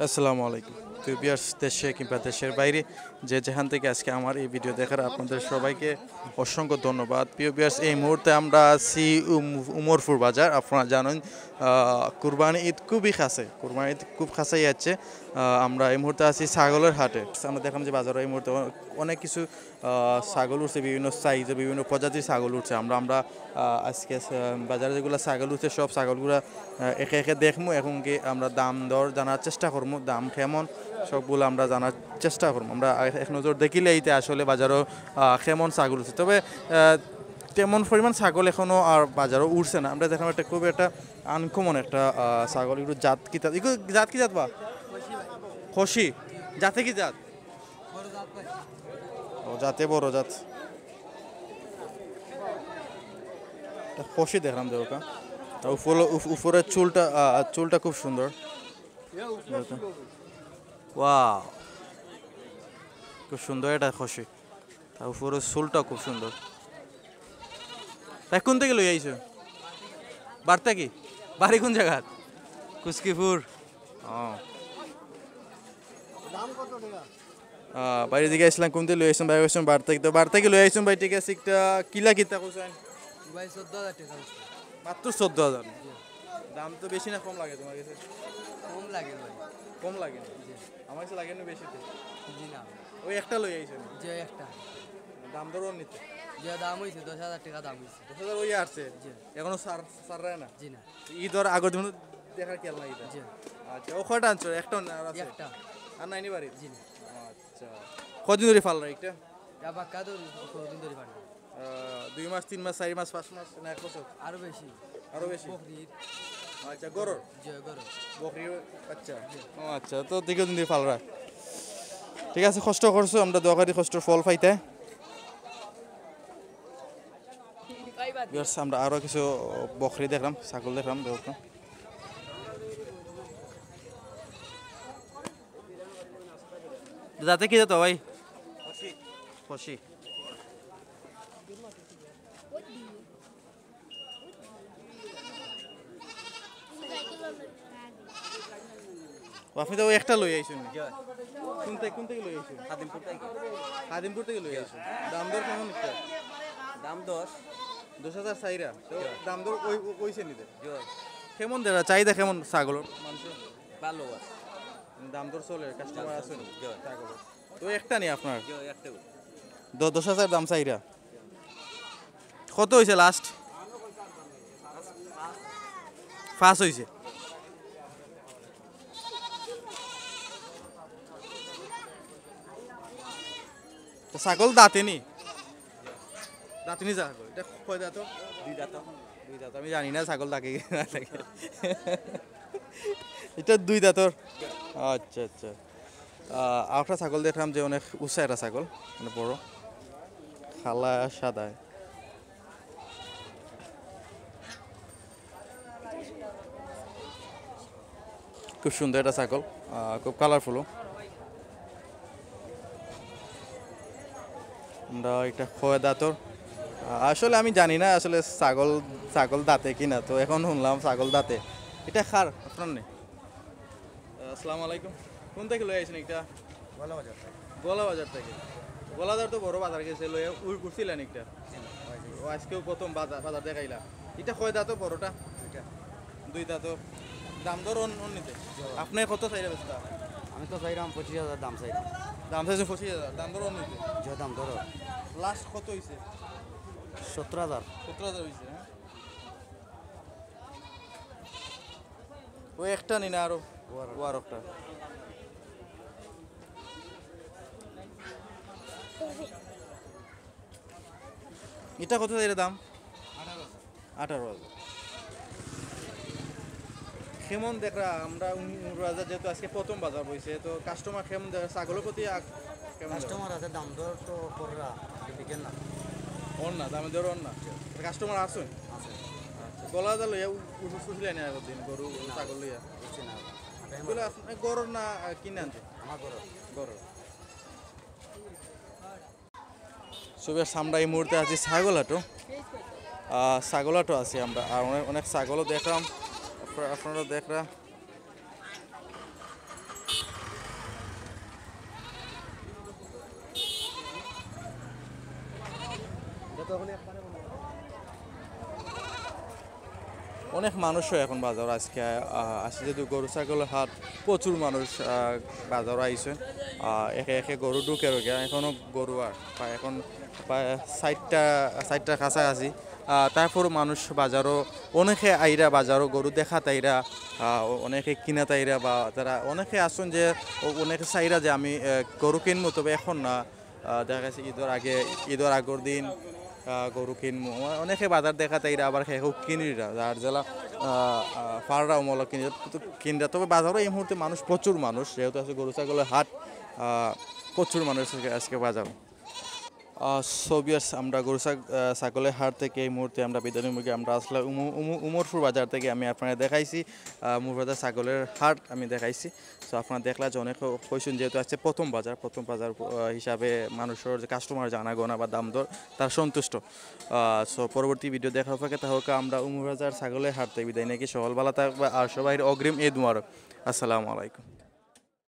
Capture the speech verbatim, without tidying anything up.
আসসালামু আলাইকুম। প্রিয় ভিউয়ার্স, দেশে কিংবা দেশের বাইরে যে যেখান থেকে আজকে আমার এই ভিডিও দেখার, আপনাদের সবাইকে অসংখ্য ধন্যবাদ। প্রিয় ভিউয়ার্স, এই মুহূর্তে আমরা আছি উম-, উমরপুর বাজার। আপনারা জানেন, আহ, কুরবানি ঈদ খুবই কাছে, কুরবানি ঈদ খুব কাছেই আছে। আহ, আমরা এই মুহূর্তে আছি ছাগলের হাটে। আমরা দেখলাম যে বাজারে এই মুহূর্তে অনেক কিছু আহ, ছাগল উঠছে, বিভিন্ন সাইজে বিভিন্ন প্রজাতির ছাগল উঠছে। আমরা আমরা আহ, আজকে আহ, বাজারে যেগুলো ছাগল উঠছে, সব ছাগলগুলো আহ, একে একে দেখমু এবং কি আমরা দাম দর জানার চেষ্টা করমু, দাম কেমন, সবগুলো আমরা জানার চেষ্টা করমু। আমরা এক নজর দেখিলে এইতে আসলে বাজারও আহ, কেমন ছাগল উঠছে। তবে আহ, তেমন পরিমাণ ছাগল এখনও আর বাজারও উঠছে না। আমরা দেখলাম একটা খুব একটা আনকমন একটা আহ, ছাগল। একটু জাত কি জাত, একটু জাত কি জাত বা? খসি। জাতে কি জাত? ও, জাতে বড় জাত। এটা খসি দেখলাম যে ওটা। আর উপরে, উপ-, উপরের চুলটা, আহ, চুলটা খুব সুন্দর। ওয়াও, খুব সুন্দর এটা খসি। তার উপরের চুলটা খুব সুন্দর। তাই কোন থেকে লই আইছো? বাড়ি থাকি? বাড়ি কোন জায়গা? কুসকিপুর। ও। আহ, বাইরে দিকে আসলাম, কোন দিকে লই আইছুন? বাইরে আইছুন বাড়ি থাকি। তো বাড়ি থাকি লই আইছুন ভাই, ঠিক আছে, একটা কিলা কিতা কইছেন? ভাই, চোদ্দ হাজার টাকা হচ্ছে। মাত্র চোদ্দ হাজার? দাম তো বেশি না কম লাগে তোমার কাছে? কম লাগে ভাই। কম লাগে না? জি। আমার কাছে লাগে না বেশি তো। জি না। ওই একটা লই আইছুন? জি, একটা। দাম দর নিতে? যে দাম হইছে, দশ হাজার টাকা দাম হইছে। দশ হাজার ওই আসছে? জি। এখনো সার, সার রায় না? জি না। ঈদর আগর দিন দেখার খেয়াল নাই এটা? জি। আচ্ছা, ও কয়টা আনছো? একটা না আর আছে? একটা। আর নাই নি বাড়িত? জি না। আচ্ছা। কদিন ধরে ফাল রায় একটা? ইয়া বাক্কা তো কতদিন ধরে ফাল রায়? আহ, দুই মাস, তিন মাস, চার মাস, পাঁচ মাস না এক বছর? আরো বেশি। আরো বেশি? বকরির। আচ্ছা, গরুর? জি, গরুর। বকরির, আচ্ছা। ও আচ্ছা, তো দীর্ঘদিন ধরে ফাল রায়। ঠিক আছে, কষ্ট করছো, আমরা দোয়া করি কষ্টর ফল পাইতে। ভিউয়ার্স, আমরা আরো কিছু বকরি দেখলাম, ছাগল দেখলাম, দেখো। জাতে কি জাত ভাই? খসি। ও, আপনি তো ওই একটা লই আইছুন নি? জি। কোন থেকে, কোন থেকে লই আইছুন? খাদিমপুর থেকে। খাদিমপুর থেকে লই আইছুন। দাম দর কেমন একটা? দাম দশ। দশ হাজার চাইরা? তো দাম দর ওই, ওই, ওইছে নিতে? জি। কেমন দেরা চাহিদা কেমন ছাগলর মানুষের? ভালো আছে। দাম দর চলে, কাস্টমার আছে নি? জি। ছাগলর। তো একটা নি আপনার? জি, একটা। দ-, দশ হাজার দাম চাইরা। কত হইছে লাস্ট? পাঁচ হইছে। তো ছাগল দাঁতে নি? দাঁতে নি ছাগল। এটা কয় দাঁত? দুই দাঁত। দুই দাঁত। আমি জানি না ছাগল দাঁতে কি না দাঁতে। এটা দুই দাঁতর। আচ্ছা, আচ্ছা। আহ, আরেকটা ছাগল দেখলাম যে অনেক উঁচা একটা ছাগল, মানে বড়, কালা আর সাদা। খুব সুন্দর একটা ছাগল, আহ, খুব কালারফুলও। আমরা এটা কয় দাঁতর, আহ, আসলে আমি জানি না আসলে ছাগল, ছাগল দাঁতে কি না, তো এখন শুনলাম ছাগল দাঁতে। এটা কার? আপনার নি? আসসালামু আলাইকুম। কোন থেকে লই আইছেন এটা? গোয়ালা বাজার থেকে। গোয়ালা বাজার থেকে। গোয়ালা বাজার তো বড় বাজার গেছে, লইয়া উই-, উঠছিলেন একটা। জি, জি। ও, আজকেও প্রথম বাজার, বাজার দেখাইলা। এটা কয় দাঁত বড়টা? দুইটা। দুই দাঁত। দাম দর অন-, অন নিতে। জি। আপনি কত চাইরা বেচতা? আমি তো চাইরাম পঁচিশ হাজার দাম চাইরাম। দাম চাইছেন পঁচিশ হাজার, দাম দর অন নিতে? জি, দাম দর। লাস্ট কত হইছে? সতেরো হাজার। সতেরো হাজার হইছে, হ্যাঁ? ও একটা নি না আরো? ও আর একটা। ও আর একটা। এটা কত এর দাম? আঠারো হাজার। কেমন দেখরা আমরা উম, উম, বাজার যেহেতু আজকে প্রথম বাজার বইছে, তো কাস্টমার কেমন দেখরা? ছাগলের প্রতি আগ-, কেমন দেখরা? কাস্টমার আছে, দাম দর তো কররা, বিকেন না। অন না, দামে দর অন না। কাস্টমার আছে? আছে। আচ্ছা, গোয়ালা বাজার লইয়া উ-, উঠু-, উঠছিলেন আগের দিন, গরু, না। ছাগল লইয়া। উঠছি না। এগুলো আপনার গরুর না, আহ, কিনে আনতে? আমার গরু। গরু। So, ভিউয়ার্স, আমরা এই মুহূর্তে আছি ছাগলহাটো। আহ, ছাগলহাটো আছি আমরা। আর অনেক, অনেক ছাগলও দেখলাম। আপনারা, আপনারা দেখরা। অনেক মানুষও এখন বাজারো আজকে, আহ, আসে যেহেতু গরু ছাগলের হাট, প্রচুর মানুষ, আহ, বাজারো আইছে। আহ, একে একে গরু ঢুকে রোগে, এখনো গরু আর প্রায় এখন প্রায় ষাটটা, ষাটটার কাছাকাছি। আহ, তারপরও মানুষ বাজারো, অনেকে আইরা বাজারো গরু দেখাত আইরা, আহ, অনেকে কিনাত আইরা বা তারা অনেকে আছইন যে অ-, অনেকে চাইরা যে আমি, আহ, গরু কিনমু, তবে এখন না। আহ, দেখা গেছে ঈদর আগে, ঈদর আগর দিন, আহ, গরু কিনমু। অ-, অনেকে বাজার দেখাত আইরা, আবার কেউ কিনরা, যার যেলা, আহ, আহ, ফাররা অমলা কিনরা, তো কিনরা। তবে বাজারো এই মুহূর্তে মানুষ, প্রচুর মানুষ, যেহেতু আছে গরু ছাগলের হাট, আহ, প্রচুর মানুষ আজকে, আজকে বাজার। আহ, so viewers, আমরা গরু ছাগ-, আহ, ছাগলের হাট থেকে এই মুহূর্তে আমরা বিদায় নিমুগি। আমরা আসলে উমু-, উমু-, উমরপুর বাজার থেকে আমি আপনারে দেখাইছি, আহ, উমরপুর বাজার ছাগলের হাট আমি দেখাইছি। So আপনারা দেখলা যে অনেকে কইছইন যেহেতু আজকে প্রথম বাজার, প্রথম বাজার, আহ, হিসাবে মানুষর যে কাস্টমার যে আনাগোনা বা দাম দর তারা সন্তুষ্ট। আহ, so পরবর্তী ভিডিও দেখার অপেক্ষায় থাকউক্কা। আমরা উমরপুর বাজার ছাগলের হাট থেকে বিদায় নিমুগি। সকল ভালা থাকবা আর সবাইর অগ্রিম ঈদ মুবারক। আসসালামু আলাইকুম।